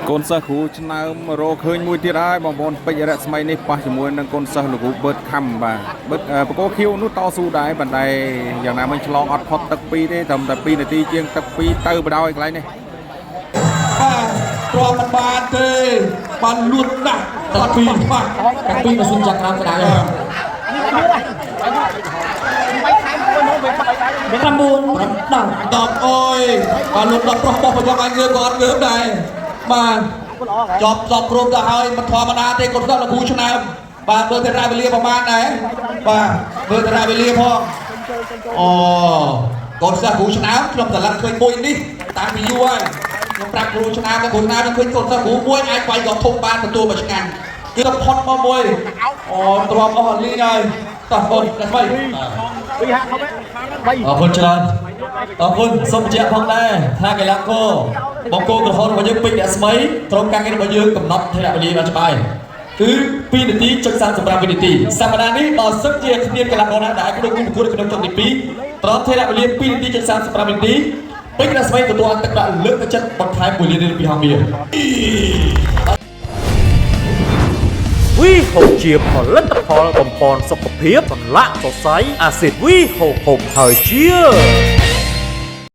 កូនសិស្សគ្រូឆ្នើមរកឃើញមួយទៀតហើយបងប្អូនពេជ្ររស្មីនេះប៉ះជាមួយនឹងកូនសិស្សលោកគ្រូបឺតខំបាទបឺតបកគោខៀវនោះតស៊ូដែរប៉ុន្តែយ៉ាងណាមិញឆ្លងអត់ផុតទឹក2ទេត្រឹមតែ2នាទីជាងទឹក2ទៅបដ ாய் កន្លែងនេះ បាទទ្រាំមិនបានទេបានលួតណាស់ ទឹកពីរ បាត់ ទឹកពីរម៉ាស៊ីនចាប់ក្រោមក្តៅហើយ 9 10 10អើយបានលួត10ប្រុសបោះប្រយោគឲ្យងើបក៏អត់ងើបដែរបាទចប់សពគ្រប់ទៅហើយមិនធម្មតាទេកូនសិស្សលោកគ្រូឆ្នើមបាទមើលតែរាវេលាប្រហែលដែរបាទមើលតែរាវេលាផងអូកូនសិស្សគ្រូឆ្នើមខ្ញុំស្រឡាញ់ឃើញមួយនេះតាំងពីយូរហើយខ្ញុំប្រាប់គ្រូឆ្នើមគ្រូឆ្នើមខ្ញុំឃើញកូនសិស្សគ្រូមួយអាចវាយក៏ធំបានទទួលមកឆ្ងាញ់គឺទៅផុតមកមួយអូទ្រាំអស់លីងហើយតោះអូនដល់ស្មី អរគុណច្រើនអរគុណសូមបញ្ជាក់ផងដែរថាកីឡាករបង្គោលក្រហមរបស់យើងពេជ្ររស្មីក្រុមការងាររបស់យើងកំណត់ថេរវេលាបានច្បាស់គឺ2នាទីចុច35វិនាទីសប្តាហ៍នេះបើសិនជាគ្មានកីឡាករណាដែលអាចក្នុងគូប្រកួតនៅក្នុងចុងទី2ត្រឹមថេរវេលា2នាទីចុច35វិនាទីពេជ្ររស្មីទទួលអន្តទឹកដាក់លើកទឹកចិត្តបន្ថែម1លានរៀលពីហងមាស វីហូបជាផលិតផលបំពន់សុខភាពសន្លាក់សរសៃអាស៊ីតវីហូបហូបហើយជា